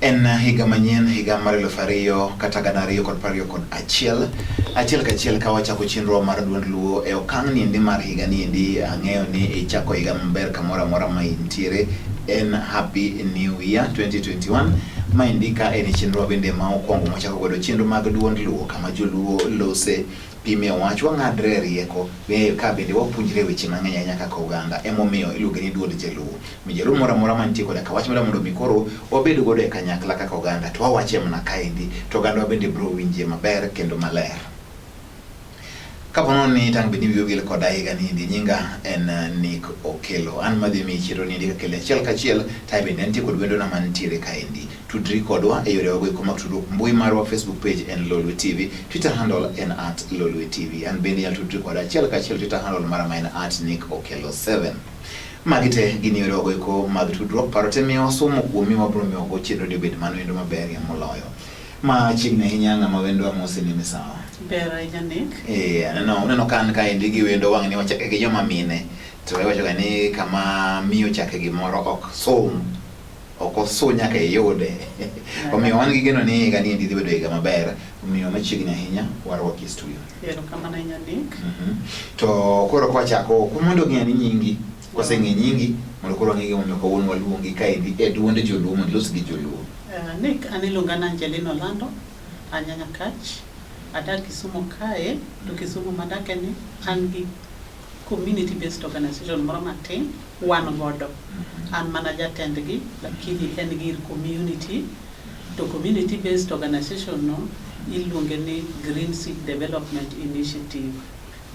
En higa manyien, higa mar 2000 kata 2021. Achiel kachiel ka wachako chenro mar Duond Luo e okang' niendi mar higa niendi, ang'eyo ni ichako higa maber kamoro amora ma intiere. En Happy New Year 2021. Maendi ka en chenro bende ma okwongo mwachako godo chenro mag Duond Luo kama joluo lose pime wach wang'adre e rieko ka bende wapuonjre weche mang'eny ahinya kaka oganda. Emomiyo iluonge ni Duond Jaluo. Mijaluo moro amora mantie koda ka wach mondo mi koro wabed godo e kanyakla kaka oganda to wawache mana kaendi to oganda bende biro winje maber kendo maler. Kapo nono ni tang' bed ni wiyi owil koda higa niendi, nyinga en Nick Okello. An madhi miyi chenro niendi kakele achiel kachiel, tae bende antie kod wendona mantiere kaendi. Tudri kodwa e yore wago eko mag tudruok. Mbui marwa Facebook page en Lolwe TV, Twitter handle en at Lolwe TV. An bende inyalo tudri koda achiel kachiel Twitter handle mara ma en at Nick Okello 7. Magi te gin yore wago eko mag tudruok. Paro te miwa somo kuomi wabro miyogo chenro ni obed mano endo maberie moloyo. Ma chiegni ahinya ng'ama wendo amose ni misawa. Ber ahinya Nick. Eh, aneno uneno ka an kaendi gi wendo wang' ni wachake gi joma mine. To iwacho ga ni kama miyo chake gimoro ok sum. Ok osu nyaka iyude. Omiyo wan gi geno ni higa ni endi dhi bedo higa maber. Omiyo machiegni ahinya warwaki e studio. Erokamano ahinya Nick. To koro kwachako mondo ong'e ni nyingi, kwaseng'e nyingi mondo koro wang'e gimomiyo kawuono waluongi kaendi e duond joluo mondo ilos gi joluo. Nick, an iluonga ni Angelina Olando, an Nyanyakach, adak Kisumu kae, to Kisumu madake ni an gi community based organization moro matin wan godo. An mana jatendgi, lakini en gir community, to community based organization no iluonge ni Green Seed Development Initiative.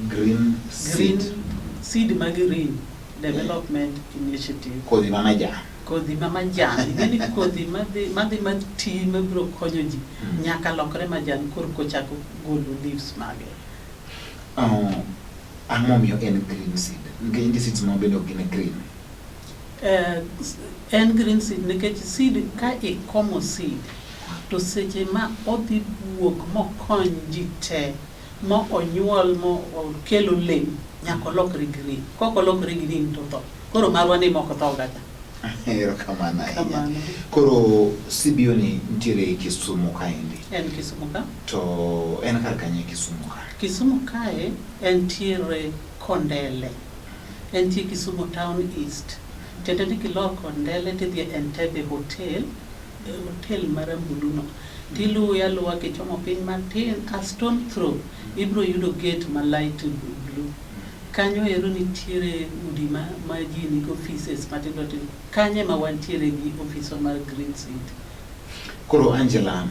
Green Seed. Green Seed ma Green Development Initiative. Kodhi ma majan. Kodhi ma majan. Ing'e ni kodhi madhi madhi mati mabiro konyo ji nyaka lokre majan korka ochako golo leaves mage. Ang'o momiyo en green seed? Nikech nitie seeds ma bende ok gin green. En green seed nikech seed ka ikomo seed to seche ma odhi wuok mokony ji te mo onyuol mo okel olemo nyaka olokre green. Kok olokre green to otho. Koro marwa ni mok otho ga cha. Erokamano ahinya. Koro CBO ni nitiere Kisumu kaendi. En Kisumu ka. To en kar kanye Kisumu ka? Kisumu kae entiere Kondele. Entie Kisumu Town East. Tiende ni kilor Kondele tidhi e Entebbe Hotel, hotel marambulu no. Tiluwe aluwa kichomo piny matin a stone throw ibiro yudo gate ma light blue. Kanyo ero nitiere udi ma, ma ji nigi offices matindo tindo. Kanyo ema wantiere gi ofiswa mar Green Seed. Koro Angela,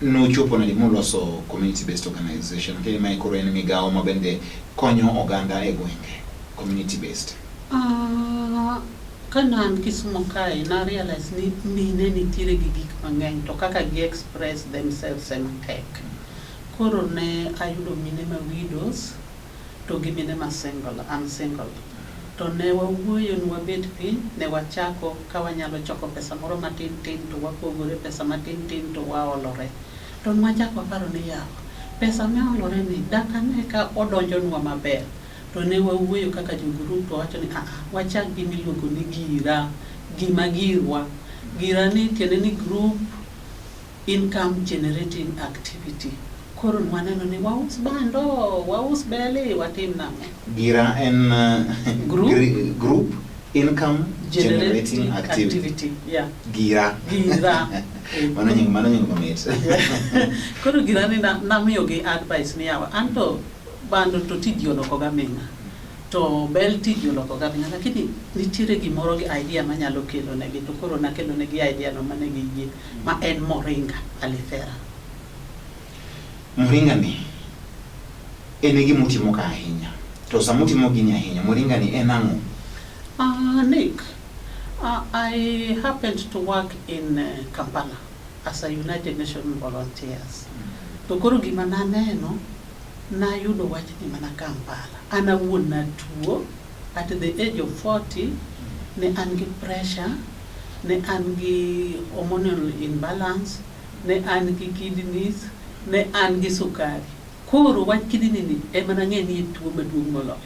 nochopo nade muloso community based organization? Nikech mae koro en migawo ma bende konyo oganda e gwenge, community based. Ka ne an Kisumu kae, na realize ni mine nitiere gi gik mang'eny to kaka gi express themselves ema tek. Koro ne ayudo mine ma widows to gi mine ma single, an single. To ne wawuoyo ni wabet piny, ne wachako ka wanyalo choko pesa moro matin tin to wapogore pesa matin tin to waolore. To nwachako waparo ni yawa, pesa miolore ni dak ane ka odonjonwa maber. To ne wawuoyo kaka jo group to wawacho ni aa, wachak gima iluongo ni gira, gima girwa. Gira ni tiende ni group income generating activity. Koro nwaneno ni waus bando, waus beli, watim nang'o? Gira en Group? Group income generating activity. Activity. Yeah. Gira. Gira. Mano nying mamit. Koro gira ni namiyogi advice ni yawa, anto bando to tiji oloko gaming'a. To bel tiji oloko gaming'a, lakini nitiere gimoro gi idea manyalo kelo negi, to koro nakelo negi idea no mane giyie, ma en moringa alifera. Moringa ni en e gima utimo ka ahinya. To sama utimo gini ahinya, moringa ni en ang'o? Nick, I happened to work in Kampala as a United Nations volunteers. To koro gima naneno, nayudo wachni mana Kampala. An awuon natuo, at the age of 40, ne an gi pressure, ne an gi hormonal imbalance, ne an gi kidneys, ne an gi sukari. Koro wach kidney ni ema nang'e ni e tuo maduong' moloyo.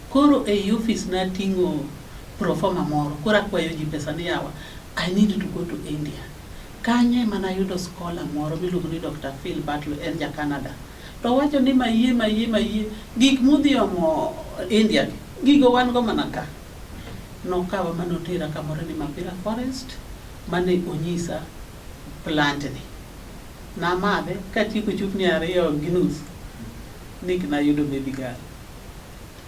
Koro ei office nating'o proforma moro, koro akwayo ji pesa ni yawa, I need to go to India. Kanyo ema nayudo scholar moro miluongo ni Dr. Phil Battle, en ja Canada. To owacho ni mayie mayie mayie gik mudhi omo India gi, gigo wan go mana ka. Nokawa manotera kamoro ni Mapira Forest mane onyisa plant ni. Namadhe katieko chupni ariyo gi nus nik nayudo baby girl.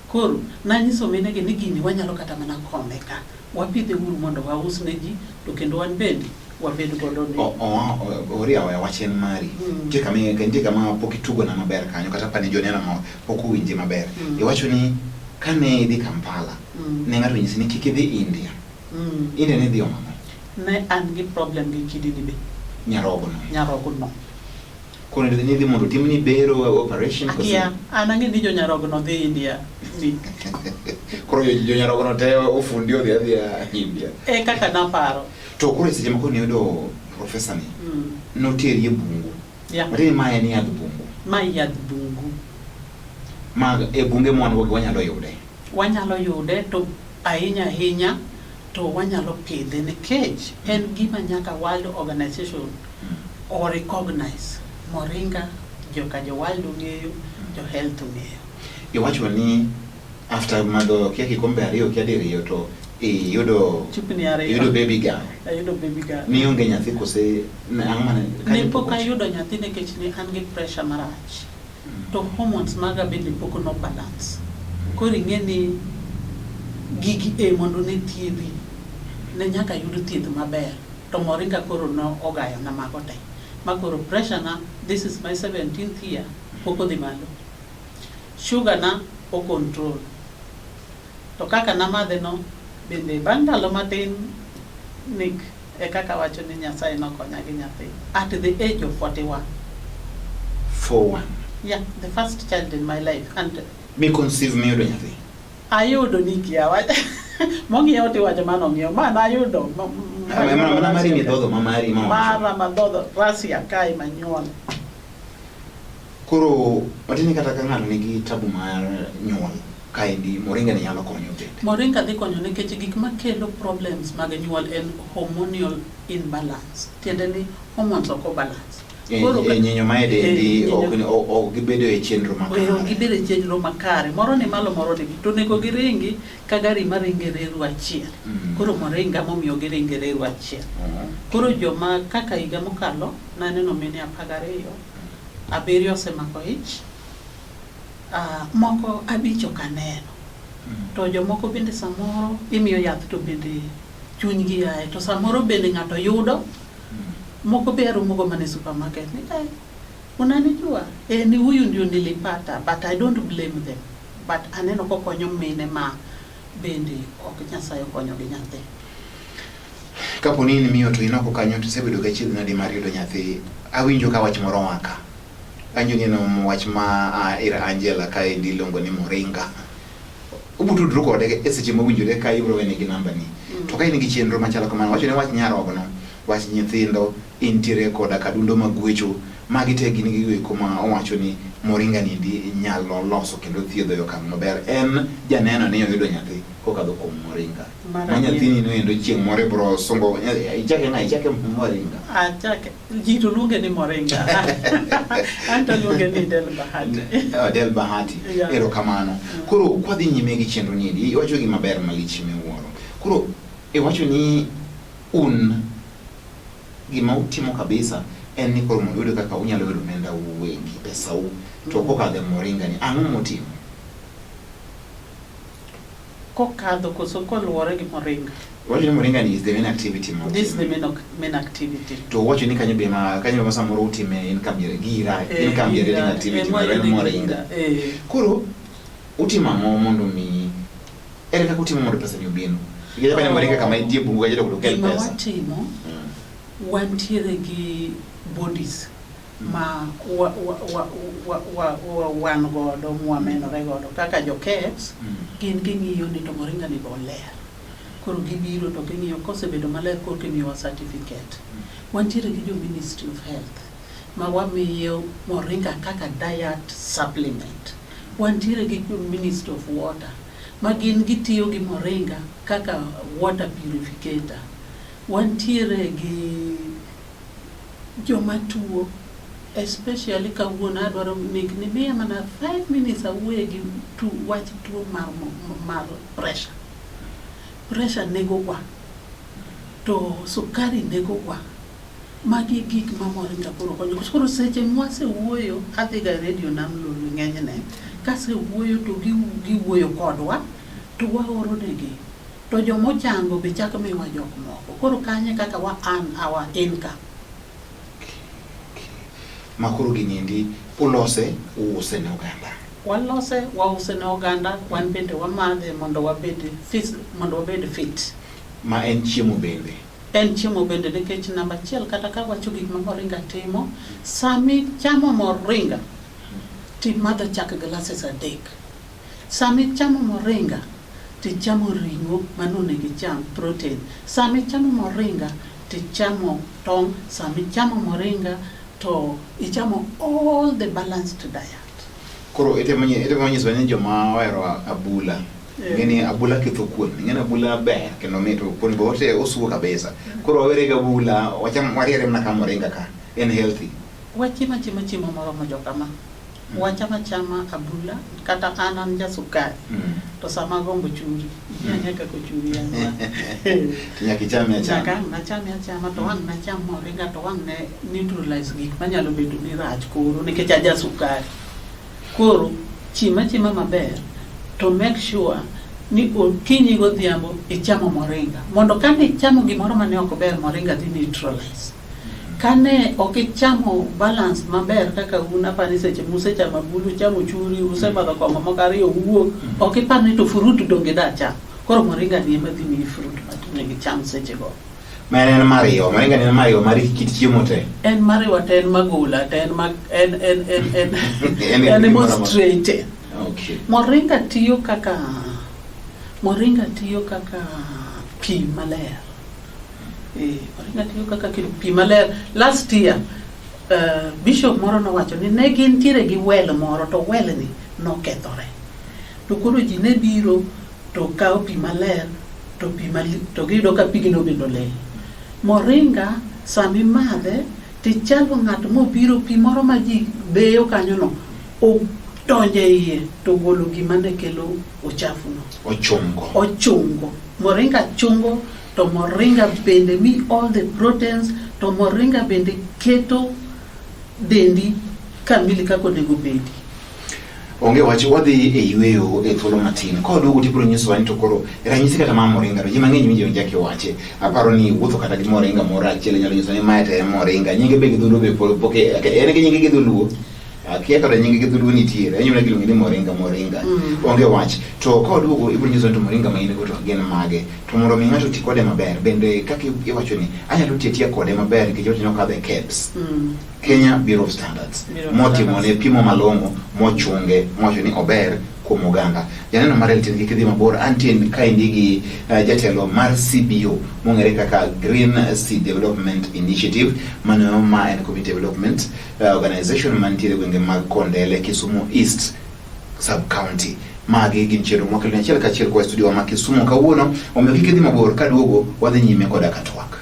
Koro nanyiso minegi ni gini wanyalo kata mana kome ka. Wapidhe uru mondo waus ne ji to kendo wan bende wabed godo ni. Ori aweya wach en mari. Nitie kama nitie kama pok itugona maber kanyo kata pani joneno ma pok owinji maber. Iwacho ni kane idhi Kampala ne ng'ato onyisi ni kik idhi India. India ne idhi omo ang'o? Ne an gi problem gi kidney be. Nyarogno. Nyarogno. Koro ne idhi mondo otimni bero operation koso? Akia, an ang'e ni jonyarogno dhi India. Ni. Koro jonyarogno te ofundi odhi adhiya India. E kaka naparo. To koro e seche moko niyudo professor ni, noteri e bungu. Yeah. Matiende ni ma en yadh bungu. Ma yadh bungu. Ma e bunge mwan go wanyalo yude. Wanyalo yude to ahinya ahinya to wanyalo pidhe nikech en gima nyaka World Organization o recognize. Moringa joka jo World ong'eyo, jo health ong'eyo. Iwacho ni after madho kia kikombe ariyo kia diriyo to iyudo Chupni ariyo. iyudo baby girl. Ayudo baby girl. Nionge nyathi kose ang'o mane Ne pok ayudo nyathi nikech ne an gi pressure marach. To hormones maga bende pok no balance. Koro ing'e ni gigi e mondo ne thiedhi ne nyaka yud thieth maber. To moringa koro no ogayo na mago te. Ma koro pressure na, this is my 17th year, pok odhi malo. Sugar na o control. To kaka namadhe no, bende bang' ndalo matin, Nick, e kaka wacho ni Nyasaye nokonya gi nyathi. At the age of 41. 41. Yeah, the first child in my life. And Mi conceive miyudo nyathi? Ayudo Nick yawa. Mong'iewo tiwacho mano ong'iewo. Ma nayudo. Mana mari midhodho ma mari ma wacho. Mara madhodho Russia kae manyuol. Koro watini kata ka ng'ato nigi tabu mar nyuol kaendi moringa ni nyalo konyo bende. Moringa dhi konyo nikech gik makelo problems mag nyuol en hormonal imbalance. Tiende ni hormones ok obalance. E nyinyo ma e dendi ok gibedo e chenro makare. Ok gibedo e chenro makare. Moro ni malo moro ni to onego giringi ka gari maringo e reru achiel. Koro moringa momiyo giringo e reru achiel. Koro joma kaka higa mokalo naneno mine 12, 7 osemako ich, moko 5 ok aneno. To jomoko bende samoro imiyo yath to bende chunygi aye. To samoro bende ng'ato yudo, moko be aromogo mana e supermarket ni unanijua? Ni huyu ndio nilipata, but I don't blame them. But aneno kokonyo mine ma bende ok Nyasaye okonyo gi nyathi. Kapo ni in miyo to in oko kanyo to isebedo ka chiegni nadi mar yudo nyathi, awinjo ka wach moro waka. Awinjo ni en wach ma a ir Angela kaendi iluongo ni Moringa. Ubo tudru kode e seche mowinjore ka ibro wene gi namba ni. To ka in gi chenro machalo kamano, wacho ni wach nyarogno, wach nyithindo, intiere koda kadundo magwecho, magi te gin gigo eko ma owacho ni Moringa niendi nyalo loso kendo thiedho e okang' maber. En janeno ni oyudo nyathi kokadho kuom Moringa. Mar Ma adier. nyathini no endo chieng' moro ibro sungo, ichake ng'a, ichake Moringa. Achake, ji to luonge ni Moringa. An to aluonge ni Del Bahati. Del Bahati. Yeah. Erokamano. Koro kwadhi nyime gi chenro ni endi, iwacho gima ber malich miwuoro. Koro iwacho ni un gima utimo kabisa en ni koro mondo uyud kaka unyalo yudo omenda uwegi, pesau, to kokadho e Moringa ni, ang'o mutimo? Kokadho koso koluwore gi Moringa? Wacho ni Moringa ni is the main activity ma This is the utimo. main activity. To wacho ni kanyo be ma kanyo be ma samoro utime income gira, income generating activity mar en Moringa. Koro utimo ang'o mondo mi ere kaka utimo mondo pesa ni obinu? Nikech apani Moringa kama intie bungu kacha to ok okel Gima pesa. watimo, wantiere gi bodies ma wan godo mwamenore godo kaka jo KEBS, gin ging'iyo ni to Moringa ni be oler. Koro gibiro to ging'iyo kosebedo maler korka imiyowa certificate. Wantiere gi jo Ministry of Health ma wamiyo Moringa kaka diet supplement. Wantiere gi Ministry of Water ma gin gitiyo gi Moringa kaka water purificator. Wantiere gi Joma tuo, especially kawuono adwaro ni miya mana 5 minutes awuoye gi tu, wach tuo mar, mar pressure. Pressure nego wa, to sukari nego wa. Magi gik ma moringa koro konyo. Koro seche mwasewuoyo, adhiga e radio Nam Lolwe ng'enyne, kasewuoyo to giwuoyo kodwa, to waoro negi. To jomochango be chak miwa jok moko. Koro kanyo e kaka wa earn our income. Ma koro gini endi ulose uuse ne oganda. Walose, wause ne oganda, wan bende wamadhe mondo wabed fit, mondo wabed fit. Ma en chiemo bende. En chiemo bende nikech namba achiel kata ka wacho gik ma moringa timo, sami chamo moringa timadho chak glasses 3. Sami chamo moringa tichamo ring'o manonego icham protein. Sami chamo moringa tichamo tong', sami chamo moringa to ichamo all the balanced diet. Koro itemo nyiso ni joma ohero abula. Ng'eni abula ketho kuon. Ng'eni abula ber kendo mit to kuon be ote osuo kabisa. Koro wawere gi abula, wacham wariere mana ka moringa ka. En healthy. Wachiem achiema chiemo moromo jokama. Wacham achama abula, kata an jasukari. To sama agombo churi, ing'e kaka churi en ma. To nyaka ichame achama. Nyaka ang' nachame achama to ang' nacham moringa to ang' ne neutralize gik manyalo bedo ni rach koro nikech aja sukari. Koro chiem achiema maber to make sure ni okinyi godhiambo ichamo moringa mondo kane ichamo gimoro mane ok ber moringa dhi neutralize. Kane ok ichamo balance maber kaka un apani seche musechamo abulu, uchamo churi, usemadho kong'o moko ariyo uwuok, ok ipar ni to fruit donge da cham. Koro moringa ni ema dhi miyi fruit ma onego icham sechego. Ma en mariwa, moringa ni en mariwa mar kit chiemo te. En mariwa to en magola to en ma en en en en En en gimoro amora. straight. Okay. Moringa tiyo kaka moringa tiyo kaka pi maler. Moringa tiyo kaka pi maler. Last year bishop moro nowacho ni ne gintiere gi well moro to well ni nokethore. To koro ji ne biro to kawo pi maler to pi to giyudo ka pigno bende olil. Moringa sami madhe tichalo ng'at mobiro pi moro ma ji beyo kanyono odonjo e iye to golo gima ne kelo ochafuno. Ochungo. Ochungo. Moringa chungo to moringa bende mi all the proteins to moringa bende keto dendi kamili kaka onego bedi. Onge wach, wadhi e yweyo e thuolo matin. Ka waduogo to ibiro nyisowa ni to koro ranyisi kata mar moringa to ji mang'eny winjo awinja kiwache. Aparo ni wuotho kata gi moringa moro achiel inyalo nyiso ni mae to en moringa. Nyinge be gi dholuo be pok en gi nyinge gi dholuo. Akia kata nyinge gi dholuo nitiere. Anyuola giluonge ni moringa moringa. Onge wach. To ka waduogo ibiro nyiso ni to moringa ma in go to gin mage. To mondo mi ng'ato oti kode maber, bende kaka iwacho ni anyalo tiyo atiya kode maber nikech iwacho ni okadho e KEBS. Kenya Bureau of Standards motimo ne pimo malong'o mochunge mowacho ni ober kuom oganda. Janeno mar LTN kik idhi mabor, antie kaendi gi jatelo mar CBO mong'ere kaka Green Seed Development Initiative, mano ma en Community Development Organization mantiere e gwenge mag Kondele, Kisumu East Sub County. Magi gin chenro mwakelo achiel kachiel koa e studio wa ma Kisumu kawuono, omiyo kik idhi mabor, kaduogo wadhi nyime koda ka twak.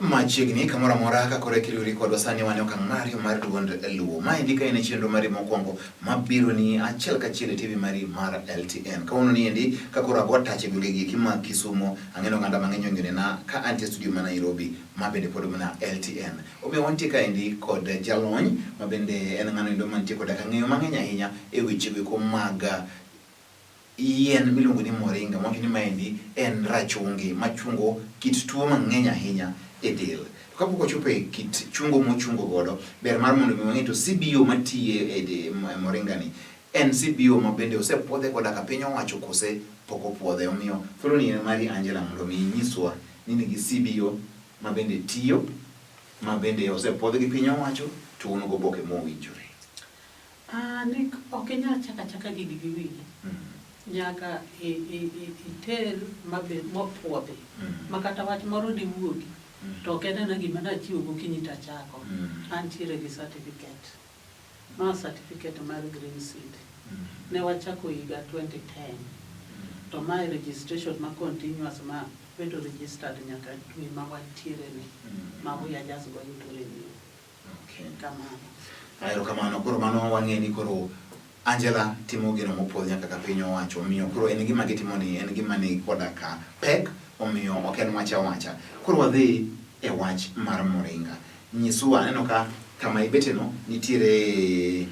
Machiegni kamoro amora ka koro ekiriwri kodwa sani wan e okang' mari mar duond Luo. Maendi ka en e chenro mari mokwongo mabiro ni achiel kachiel e TV mari mar LTN. Kawuono ni endi ka koro ago tach e gwenge gi eki mag Kisumo, ang'eno oganda mang'eny ong'ionena ka antie e studio ma Nairobi ma bende pod mana LTN. Omiyo wantie kaendi kod jalony ma bende en ng'ano endo mantie koda ka ng'eyo mang'eny ahinya e weche goeko mag yien miluongo ni moringa, mwacho ni maendi en rachungi machungo kit tuo mang'eny ahinya e del. To kapok wachopo e kit chungo mochungo godo, ber mar mondo mi wang'e to CBO matiye e moringa ni en CBO ma bende osepuodhe koda ka piny owacho kose pok opuodhe. Omiyo thuolo ni en mari Angela mondo mi inyiswa ni nigi CBO ma bende tiyo. ma bende osepuodh gi piny owacho to un goboke mowinjore. Ah, ni ok inyal chako achaka gigi gi wiyi. Nyaka iter mabed mopuodhi. Ma kata wach moro diwuogi to ok en ena gima nachiewo gokinyi tachako. Antiere gi certificate. Ma certificate mar Green Seed. Ne wachako higa 2010. To mae registration ma continuous ma bedo registered nyaka dwe ma wantiere ni. Ma we are just going to renew. Okay. Kamano. Erokamano. Koro mano wang'e ni koro Angela timo gino mopuodh nyaka ka piny owacho. Omiyo koro en gima gitimo ni en gima ni koda ka pek, omiyo ok en wach awacha. Koro wadhi e wach mar Moringa. Nyiswa, aneno ka kama ibeteno nitiere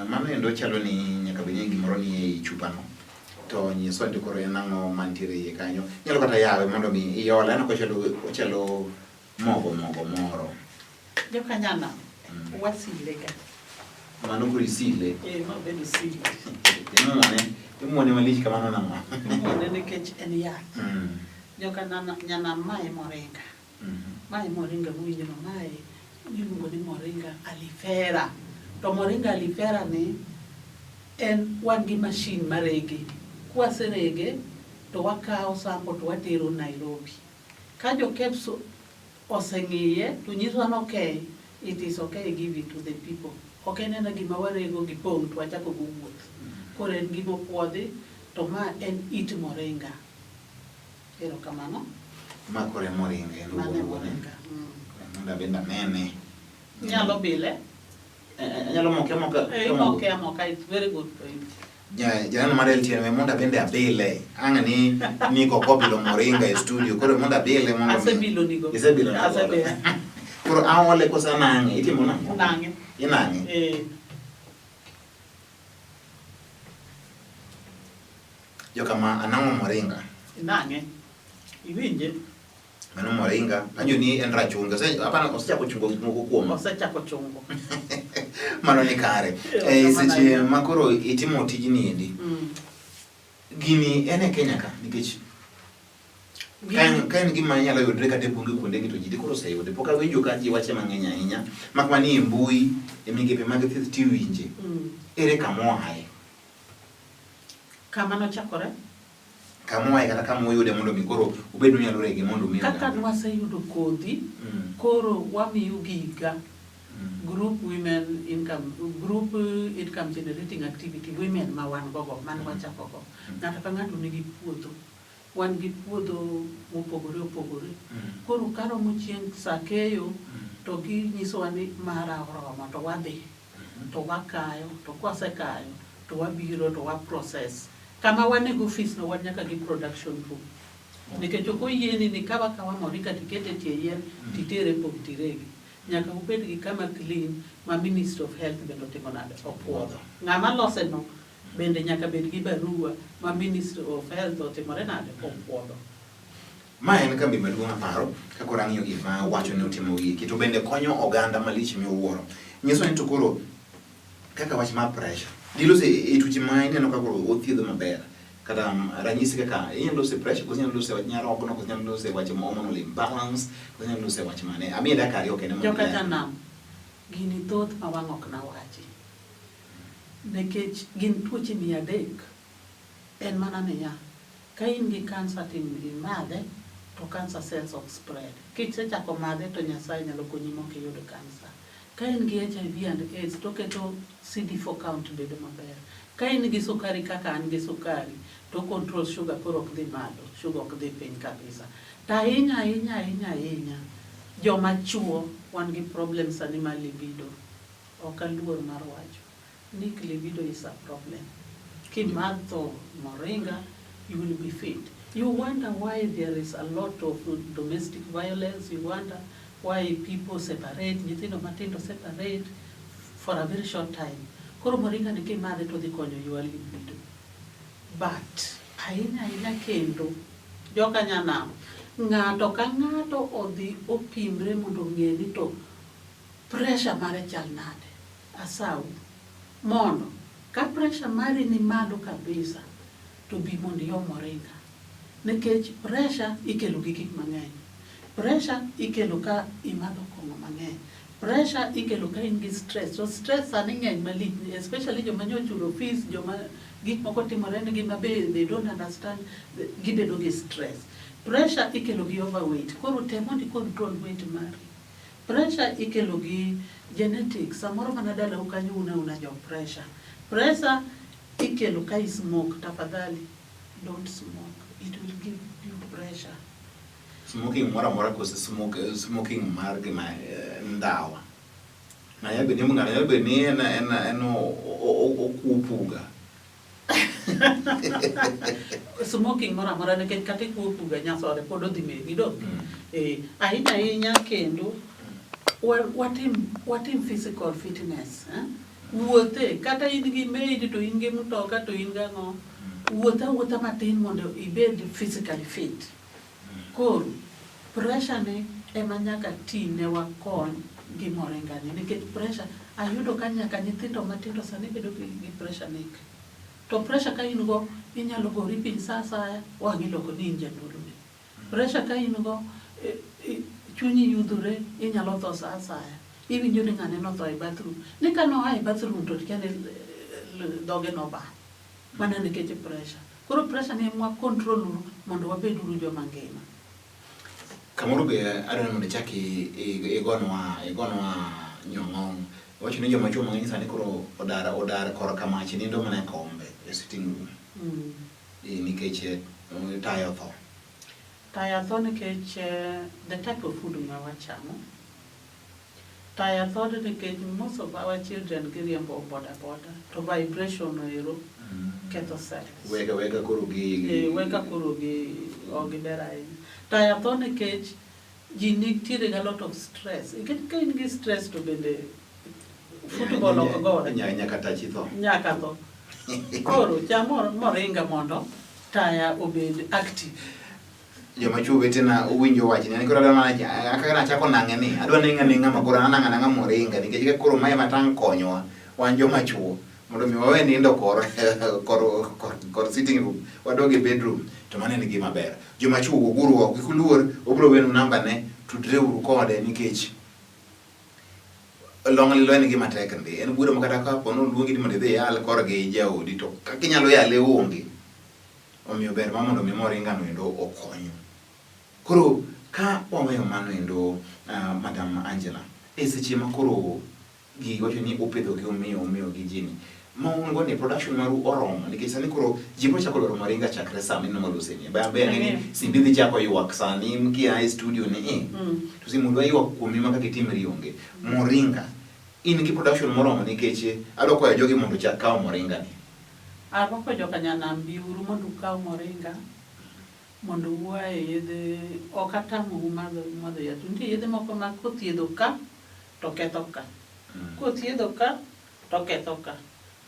mano endo chalo ni nyaka bed ni gimoro ni ei chupano. To nyiswa ni koro en ang'o mantiere iye kanyo. Inyalo kata yawe mondo mi iole. Aneno ka ochalo mogo mogo moro. Jokanyana, wasile ga. Mano koro isile. Eh, ma bedo sile. Imuone, imuone malich kamano nang'o? Imuone nikech en yath. Joka nyanam mae moringa. Mae moringa muwinjo no, mae iluongo ni moringa alifera. To moringa alifera ni en wan gi machine marege. Kwaserege to wakawo sample to watero Nairobi. Ka jo KEBS oseng'iye to nyisowa ni okay, it is okay give it to the people. Ok en ena gima warego gi pong' to wachako go wuoth. Koro en gima opuodhi to ma en it moringa. Erokamano. Ma koro e moringa en Mano e wuon wuone. moringa. Mondo abende anene. Inyalo bile. Anyalo moke amoka. Imoke amoka, it's very good for you. Janeno mar LTN we mondo abende abile. Ang' ni Nick ok obilo moringa e studio. Koro mondo abile mondo Asebilo nigo. Isebilo nigo. Asebilo. Koro aole koso anang'e? Itimo nang'o? Nang'e. Inang'e? Eh. Jokama anang'o moringa. Inang'e. Iwinje? Mano moringa. Anjo ni en rachungi. Hapana, osechako chungo gik moko kuoma. Osechako chungo. Mano ni kare. Seche ma koro itimo tijni endi. Gini en e Kenya ka nikech ka en gima inyalo yudre kata e bunge kuonde gi to ji koro oseyude. Pok awinjo ka ji wache mang'eny ahinya. Mak mana ni e mbui, e migepe mag thieth tiwinje. Ere kama oaye? Kama nochakore? Kama oaye kata kama uyude mondo mi koro ubed unyalo rege mondo mi Kaka nwaseyudo kodhi, koro wamiyo giga group women income, group income generating activity women ma wan go go, mane wachako go. Ng'ato ka ng'ato nigi puodho. Wan gi puodho mopogore opogore. Koro karomo chieng' sa keyo, to ginyisowa ni mara oromo to wadhi. To wakayo, to kwasekayo, to wabiro to wa process. Kama wan e office no wan nyaka gi production room. Nikech ok oyieni ni kawa kawa moringa tikete e tie yien titere pong' tiregi. Nyaka ubed gi kama clean ma Ministry of Health bende otimo nade? Opuodho. Ng'ama lose no bende nyaka bed gi barua ma Ministry of Health otimore nade? Opuodho. Ma en kambi maduong' aparo ka koro ang'iyo gik ma wacho ni otimo gieki to bende konyo oganda malich miwuoro. Nyiso ni to koro kaka wach mar pressure. Dilose e tuoche ma ineno ka koro othiedho maber. Kata ranyisi kaka inyalo lose pressure, koso inyalo lose wach nyarogno, koso inyalo lose wach hormonal imbalance, koso inyalo lose wach mane. Amiye dakika ariyo kende mondo Joka iler. janam, gini thoth ma wang' ok nawachi. Nikech gin tuoche 300. En mana niya, ka in gi kansa to imadhe, to cancer cells ok spread. Kisechako madhe to Nyasaye nyalo konyi mok iyud kansa. Ka in gi HIV and AIDS to oketo CD4 count bedo maber. Ka in gi sukari kaka an gi sukari, to o control sugar koro ok dhi malo, sugar ok dhi piny kabisa. To ahinya ahinya ahinya ahinya, joma chuo wan gi problem sani mar libido. Ok aluor mar wacho. Nick, libido is a problem. Kimadho moringa, you will be fit. You wonder why there is a lot of domestic violence, you wonder why people separate, nyithindo matindo separate for a very short time. Koro moringa ni kimadhe to dhi konyo your libido. But ahinya ahinya kendo, joka nyanam, ng'ato ka ng'ato odhi opimre mondo ong'e ni to pressure mare chal nade. Asau, mondo ka pressure mari ni malo kabisa to bi mondo iom moringa. Nikech pressure ikelo gi gik mang'eny. Pressure ikelo ka imadho kong'o mang'eny. Pressure ikelo ka in gi stress. To stress sani ng'eny malich, especially joma nyo ochulo fees, joma gik moko timore negi ma be they don't understand, gibedo gi stress. Pressure ikelo gi overweight. Koro tem mondo i control weight mari. Pressure ikelo gi genetics. Samoro mana dalau kanyo un auna jo pressure. Pressure ikelo ka i smoke. Tafadhali, don't smoke. It will give you pressure. Smoking moro amora kose smoking mar gima ndawa. Ng'ato nyalo bedo ni ng'ato nyalo bedo ni en okuo puga. Smoking moro amora nikech kata ikuo puga nyasore pod odhi megi dong. Eh, ahinya ahinya kendo watim physical fitness. Eh? Wuothe, kata in gi maid to in gi mtoka to in gang'o. Wuoth awuotha matin mondo ibed physically fit. Koro, pressure ni ema nyaka ti ne wakony gi moringa ni nikech pressure ayudo ka nyaka nyithindo matindo sani bedo gi pressure nek. To pressure ka in go inyalo gori piny sa asaya wang' iloko ni in jandulme. Pressure ka in go chunyi yudhore inyalo tho sa asaya. Iwinjo ni ng'ane notho e bathroom. Ni ka noa e bathroom to kia ni dhoge nobar. Mana nikech pressure. Koro pressure ni ema control uru mondo wabed uru joma ngima. Kamoro be adwaro ni mondo ichak igonwa nyong'ong'. Iwacho ni joma chuo mang'eny sani koro odar korka mach nindo mana e kombe e sitting room. Nikech taya otho. Taya tho nikech the type of food ma wachamo. Taya tho nikech most of our children giriembo boda boda to vibration ero ketho cells. Weka koro gi Weka koro gi ok giber ahinya. Taya tho nikech ji nitiere gi a lot of stress. Nikech ka in gi stress to bende football ok gore. Nyaka tachi tho. Nyaka tho. Koro cham moringa mondo taya obed active. Joma chuo wetena uwinjo wachni. An koro adwa mana kaka nachako nang'e ni adwa ni ng'ane ng'ama koro an anang'a nang'a moringa nikech ka koro mae matang' konywa wan joma chuo mondo mi wawe nindo kor sitting room wadog e bedroom to mano en gima ber. Joma chuo wuoguru oko kik uluor obiro wenu namba ne tudre uru kode nikech long lilo en gima tek ndi. En bura ma kata kapo ni oluongi ni mondo idhi iyal korgi jaodi to kaka inyalo yale onge. Omiyo ber ma mondo mi moringa no endo okonyu. Koro ka waweyo mano endo Madam Angela, e seche ma koro gi wacho ni upidho gi umiyo gi ji ni, ma un go ni production maru oromo nikech sani koro ji biro chako dwaro moringa chakre sama ineno walose ni. Be ang'e ni simbi dhi chako ywak sani kia e studio ni to simu dwa ywak kuomi ma kaka itimri onge. Moringa, in gi production moromo nikech adwa kwayo jogi mondo ochak kawo moringa ni. Arwako joka nyanam biuru mondo ukaw moringa mondo ua e yedhe ok atamou madho yath. Nitie yedhe moko ma kothiedho ka to ketho ka. Kothiedho ka to ketho ka.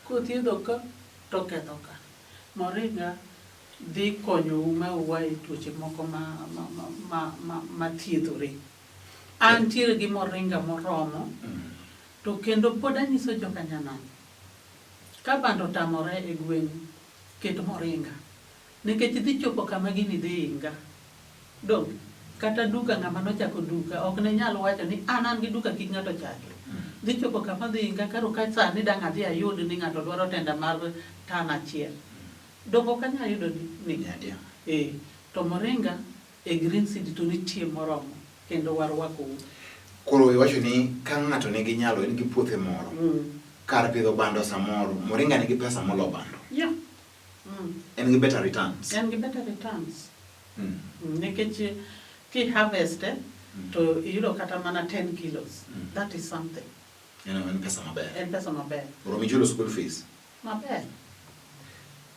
Kothiedho ka to ketho ka. Moringa dhi konyou ma ua e tuoche moko ma thiedhore. Antiere gi moringa moromo to kendo pod anyiso joka nyanam ka bando otamore e gweng'u, ket moringa. Nikech dhi chopo kama gini dhi inga. Donge? Kata duka ng'ama nochako duka ok ne nyal wacho ni an gi duka kik ng'ato chaki. Dhi chopo kama dhi inga koro ka sani dang' adhi ayud ni ng'ato dwaro tenda mar tan achiel. Donge ok anyal yudo ni? Eh, to moringa e green seed to nitie moromo kendo warwakou. Koro iwacho ni ka ng'ato nigi nyalo, en gi puothe moro, kar pidho bando samoro, moringa nigi pesa molo bando. Yeah. En gi better returns. En gi better returns. Nikech ki harvest to iyudo kata mana 10 kilos. That is something. En pesa maber. En pesa maber. Oromi chulo school fees. Maber.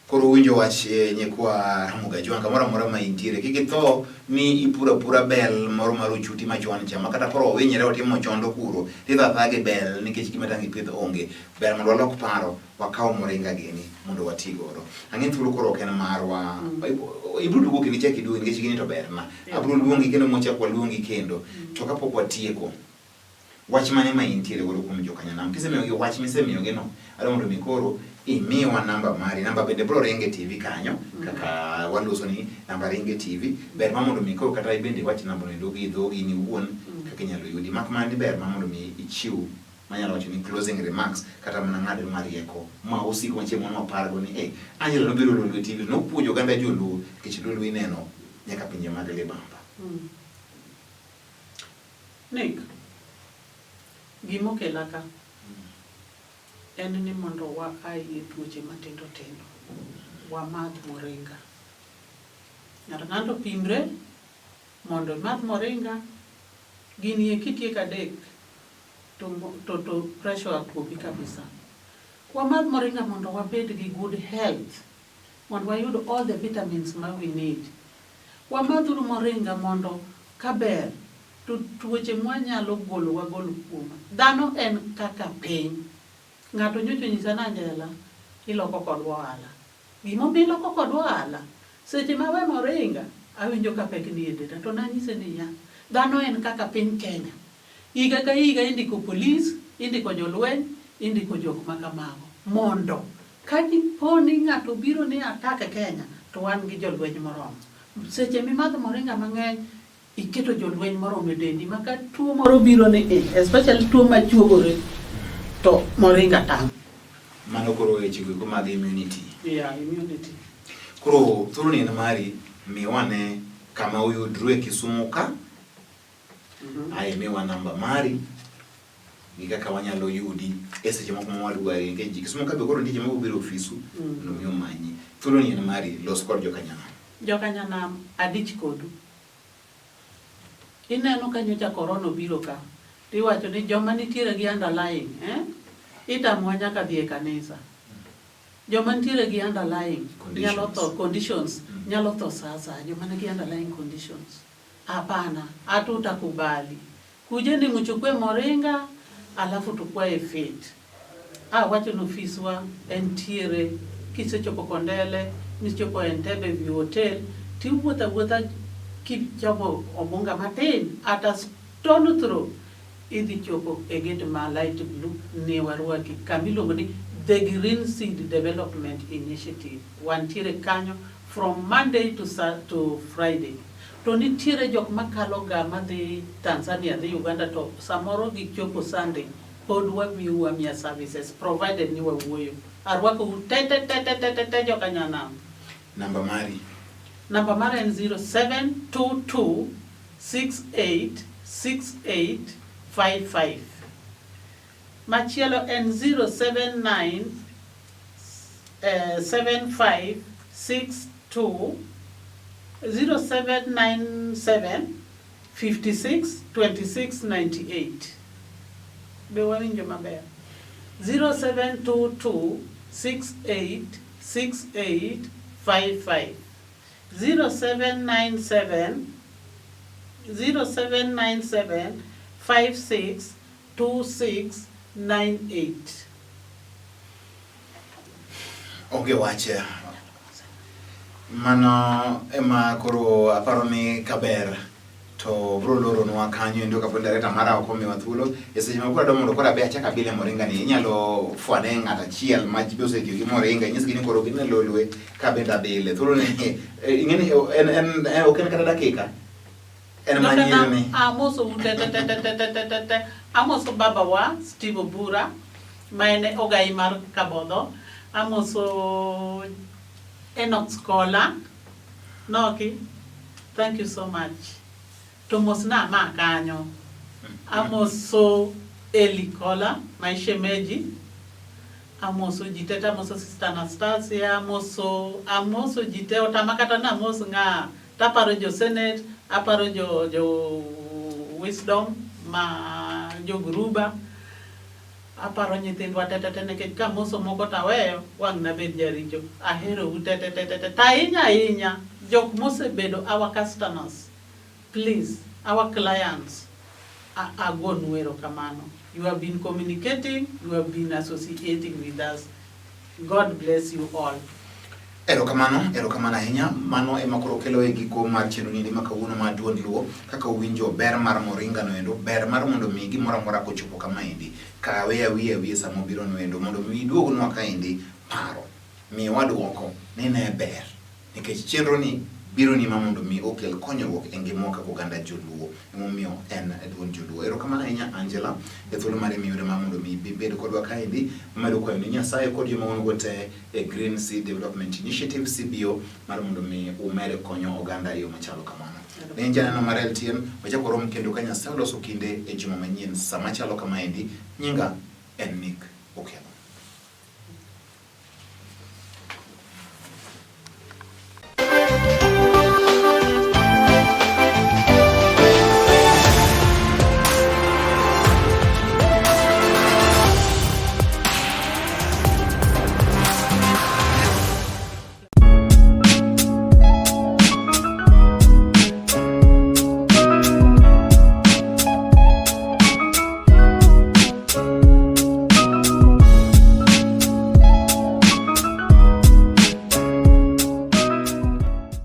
Koro uwinjo wach nyikwa Ramogi Ajwang' kamoro amora ma intiere. Kik itho ni ipuro apura bel moro mar ochuti machon cha ma kata koro owinyre otimo chondo kuro tidho athoya gi bel nikech gima dang' ipidh onge. Ber mondo walok paro wakaw moringa gini mondo wati godo. Ang'e thuolo koro ok en marwa. Ibiro duogo kendo ichak iduogi nikech gini to berna. Abiro luongi kendo mwachak waluongi kendo. To kapok watieko, wach mane ma intiere godo kuom jokanyanam? Kisemiyogi wach misemiyogi no, adwa mondo mi koro Imiwa namba mari, namba bende biro ringo e TV kanyo, kaka waloso ni namba ringo e TV. Ber ma mondo mi koro kata ibende iwach namba no endo gi dhogi in iwuon kaka inyalo yudi. Mak mana ni ber ma mondo mi ichiw manyalo wacho ni closing remarks kata mana ng'ado mar rieko ma osiko ma chieng' moro wapargo ni eh, Angela nobiro Lolwe TV nopuonjo oganda joluo nikech Lolwe ineno nyaka pinje mag libamba. Nick, gimokela ka en ni mondo wa aye tuoche matindo tindo, wamadh moringa. Ng'ato ng'ato pimre mondo imadh moringa, gini e kitieko adek to, to, to pressure oa kuomi kabisa. Wamadh moringa mondo wabed gi good health, mondo wayud all the vitamins ma we need. Wamadhuru moringa mondo kaber to tuoche mwanyalo golo wagol kuoma. Dhano en kaka piny. Ng'ato nyocha onyisa ni Angela, iloko kodwa ohala. Gimomiyo iloko kodwa ohala? Seche ma awe moringa, awinjo ka pek nie denda. To nanyise niya, dhano en kaka piny Kenya. Higa ka higa indiko polis, indiko jolweny, indiko jok ma kamago. Mondo ka dipo ni ng'ato biro ni attack Kenya, to wan gi jolweny moromo. Seche mimadho moringa mang'eny, iketo jolweny moromo e dendi ma ka tuo moro biro ni e, especially tuo machuogore, to moringa tamo. Mano koro weche go mag immunity. Yeah, immunity. Koro thuolo ni en mari, miwane kama uyudru e Kisumu ka, ae miwa namba mari gi kaka wanyalo yudi e seche moko ma wadwari nikech ji Kisumu ka be koro nitie joma biro ofisu mondo mi omanyi. Thuolo ni en mari, los kod jokanyanam. Jokanyanam adich kodu. Ineno ka nyocha korona obiro ka, tiwacho ni joma nitiere gi underlying, eh? Itamowa nyaka dhi e kanisa. Joma nitiere gi underlying nyalo tho conditions, nyalo tho sa asaya, joma nigi underlying conditions. Hapana, hatutakubali. Kujeni mchukue moringa, alafu tukwae fit. Awacho ni ofiswa entiere kisechopo Kondele, michopo Entebbe View Hotel, tiwuotho awuotha kichomo Obunga matin, at a stone throw, idhi chopo e gate ma light blue ni warwaki kama iluongo ni The Green Seed Development Initiative. Wantiere kanyo from Monday to, to Friday. To nitiere jok makalo ga madhi Tanzania, dhi Uganda to samoro gichopo Sunday pod wamiu amiya services provided ni wawuoyo. Arwakou te te te te te te te joka nyanam. Namba mari. Namba mara en 0722 68 68 55. Machielo en 079 75 62 0797 56 26 98. Be wawinjo maber? 0722 68 68 55. 0797 0797 56 26 98. Onge wach. Mano ema koro aparo ni kaber to bro loronwa kanyo endo kapo ni director mara ok omiwa thuolo e seche ma koro adwa mondo koro abe achak abile moringa ni inyalo fwane ng'at achiel ma be osetiyo gi moringa inyisgi ni koro gin e lolwe ka bende abile thuolo ni ing'e ni en en ok en kata dakika en manyiri ni Amoso u te te te te te te te te te. Amoso babawa Steve Obura ma en ogai mar Kabodho. Amoso Enoch Skola. Noki. Thank you so much. To mosna ma kanyo. Amoso Eli Kola, my shemeji. Amoso ji te, amoso Sister Anastasia, amoso amoso ji te, otama kata na amos ng'a. Taparo jo Senate, aparo jo jo Wisdom ma jo Gruba. Aparo nyithindwa te te te nikech kamoso moko taweyo wang' nabed jaricho. Ahero u te te te te te. To ahinya ahinya jok mosebedo our customers, please, our clients, agonu erokamano. You have been communicating, you have been associating with us. God bless you all. Erokamano, erokamano ahinya. Mano ema koro kelo e giko mar chenro ni ma kawuono mar Duond Luo. Kaka uwinjo ber mar moringa no endo, ber mar mondo mi gimoro amora kochopo kama endi, kawe awiye awiye sama obiro no endo, mondo mi iduognwa kaendi. paro, miwa dwoko ni ne ber nikech chenro ni biro ni ma mondo mi okel konyruok e ngimawa kaka oganda joluo. Emomiyo en duond joluo. Erokamano ahinya Angela e thuolo mare miyudo mar mondo mi ibed kodwa kaendi. Wamedo kwayo ni Nyasaye kod joma wan go te e Green Seed Development Initiative CBO mar mondo mi umed konyo oganda e yo machalo kamano. Ne en janeno mar LTN, wachako warom kendo ka Nyasaye oloso kinde e juma manyien sama chalo kamaendi. Nyinga en Nick Okello.